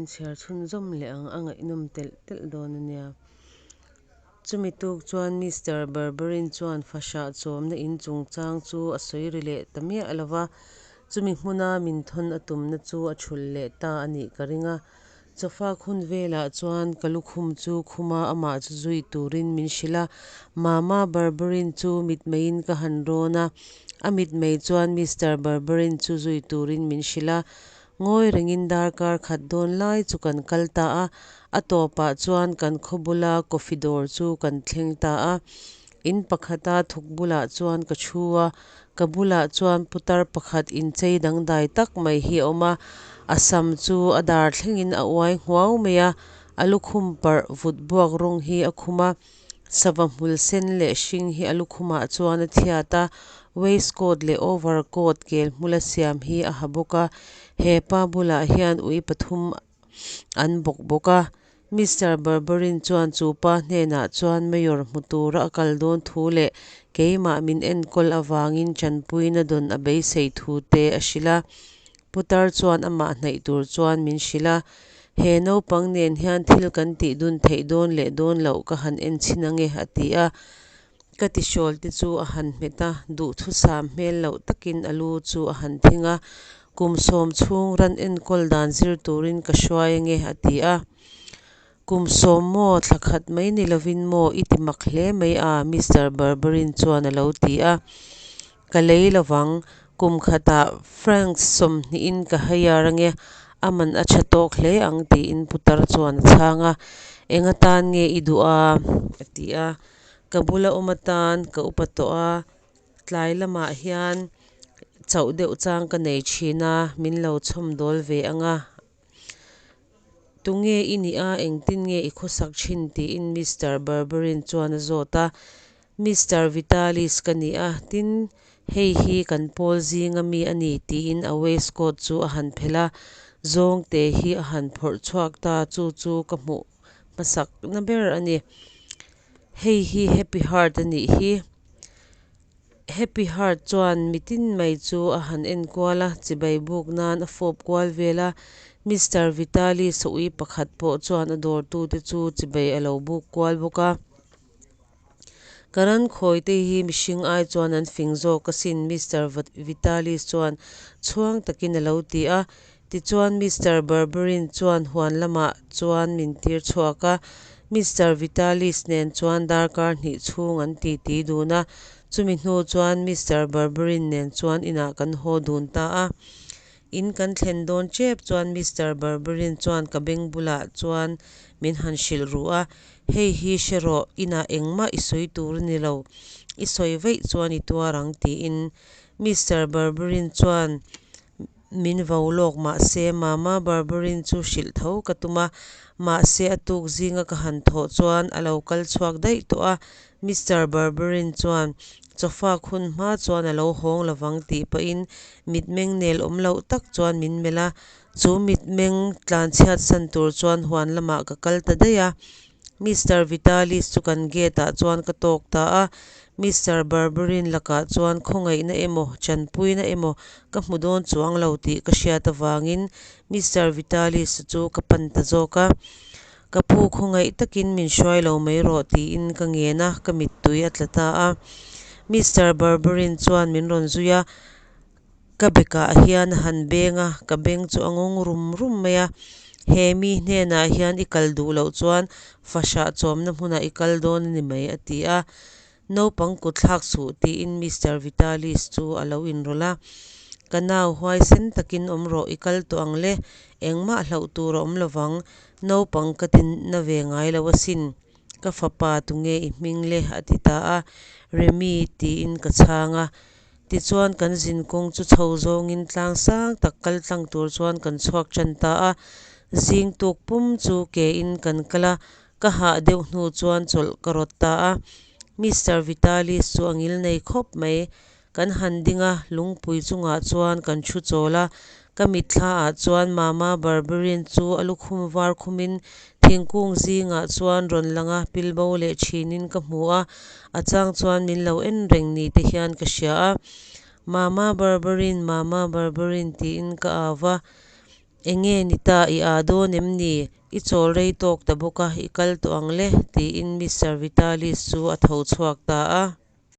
in chhiar chhunzawm leh ang, a ngaihnawm telh telh dawn a nia. Chumi tuk chuan Mister Barbarin chuan fahrah chawmna in chungchang chu a sawi ri leh ta miah lo va, chumi hmuna min thawn a tumna chu a thulh leh ta a nih ka ring a. Chawfak hun velah chuan ka lukhum chu khuma amah chu zui turin min hrilh a. Mama Barbarin chu mitmeiin ka han rawn a, a mitmei chuan Mister Barbarin chu zui turin min hrilh a. Ngawi rengin darkar khat dawn lai chu kan kal ta a, a tawpah chuan kan khaw bula coffee dawr chu kan thleng ta a. In pakhata thuk bulah chuan ka thu a, ka bulah chuan putar pakhat inchei dangdai tak mai hi a awm a, a sam chu a dar thlengin a uai nghuau mai a, a lukhum parh vut buak rawng hi a khum a, sava hmul sen leh hring hi a lukhumah chuan a thiat a, waistcoat leh overcoat kel hmula siam hi a ha bawk a, hepa bulah hian ui pathum an bawk bawk a. Mister Barbarin chuan chu pa hnenah chuan Mayor hmu tura a kal dawn thu leh keimah min enkawl avangin tanpuina dawn a beisei thu te a hrilh a. Putar chuan amah hnaih tur chuan min hrilh a, He naupang nen hian thil kan tih dun theih dawn leh dawn loh ka han en chhin ange a ti a. Ka tihrawl te chu a han hmet a, duhthusam hmel loh takin a lu chu a han thing a, Kum sawm chhung ran enkawl dan zir turin ka hruai ange a ti a. Kum sawm maw, thla khat mai ni lovin maw, i ti mak hle mai a Mister Barbarin chuan a lo ti a. Ka lei lovang, kum khatah francs sawmhnihin ka hire ange, a man a tha tawk hle ang tiin putar chuan a chhang a. Eng atan nge i duh a? a ti a. Ka bula awm atan ka upa tawh a, tlai lamah hian chauh deuh chang ka nei thin a, min lo chhawmdawl ve ang a. Tunge i nih a, engtin nge i khawsak thin? tiin Mister Barbarin chuan a zawt a. Mister Vitalis ka ni a, tin, hei hi kan pawl zinga mi a ni, tiin a waistcoat chu a han phelh a, zawngte hi a han phawrh chhuak ta, chu chu ka hmuh hmasakna ber a ni. Hei hi Happy Heart a nih hi. Happy Heart chuan mitin mai chu a han en kual a, chibai buk nan a fawp kual vel a. Mister Vitalis-a ui pakhat pawh chuan a dawrtute chu chibai a lo buk kual bawk a. Ka ran khawi te hi mihring ai chuan an fing zawk asin, Mister Vitalis chuan chhuang takin a lo ti a. Tichuan Mister Barbarin chuan huan lamah chuan min tir chhuak a. Mister Vitalis nen chuan darkar hnih chhung an titi dun a. Chumi hnu chuan Mister Barbarin nen chuan inah kan haw dun ta a. In kan thlen dawn tep chuan Mister Barbarin chuan ka beng bulah chuan min han hrilh ru a, Hei hi hre rawh, inah engmah i sawi tur a ni lo, i sawi vaih chuan i tuar ang tiin Mister Barbarin chuan min vo lawk mahse Mama Barbarin chu hrilh tho ka tum a, mahse a tuk zinga ka han thawh chuan a lo kal chhuak daih tawh a, Mister Barbarin chuan chawfak hun hma chuan a lo hawng lovang tih pahin mitmeng nel awm loh tak chuan min melh a, chu mitmeng tlanchhiat san tur chuan huan lamah ka kal ta daih a. Mister Vitalis chu kan gate ah chuan ka tawk ta a, Mister Barbarin lakah chuan khawngaihna emaw chanpuina emaw ka hmu dawn chuang lo tih ka hriat avangin Mister Vitalis chu ka pan ta zawk a. Ka pu khawngaih takin min hruai lo mai rawh tiin ka ngen a, ka mittui a tla ta a. Mister Barbarin chuan min rawn zui a, ka bekah hian a han beng a, ka beng chu a ngawng rum rum mai a. He mi hnenah hian i kal duh loh chuan fahrah chawmna hmunah i kal dawn a ni mai a ti a. Naupang kut thlak suh tiin Mister Vitalis chu a lo inrawlh a. Ka nau huaisen takin awm rawh, i kal tawh ang le, engmah hlauh tur a awm lovang, naupang ka ti na ve ngai lo asin, ka fapa tunge i hming le a ti ta a, Remi tiin ka chhang a. Tichuan kan zinkawng chu chho zawngin tlang sang tak kal tlang tur chuan kan chhuak tan ta a, zing tuk pum chu ke in kan kal a, Ka hah deuh hnu chuan chawlh ka rawt ta a. Mister Vitalis chu a ngil nei khawp mai. Kan han ding a, lungpui chungah chuan kan thu chawl a. Ka mitthla ah chuan Mama Barbarin chu a lukhum var khumin thingkung zingah chuan rawn lang a, pilbo leh thinin ka hmu a. A chang chuan min lo en reng ni te hian ka hria a. Mama Barbarin, Mama Barbarin tiin ka au va. Enge ni ta, i â dawn em ni? I chawl rei tawk ta bawk a, i kal tawh ang le, tiin Mister Vitalis chu a tho chhuak ta a.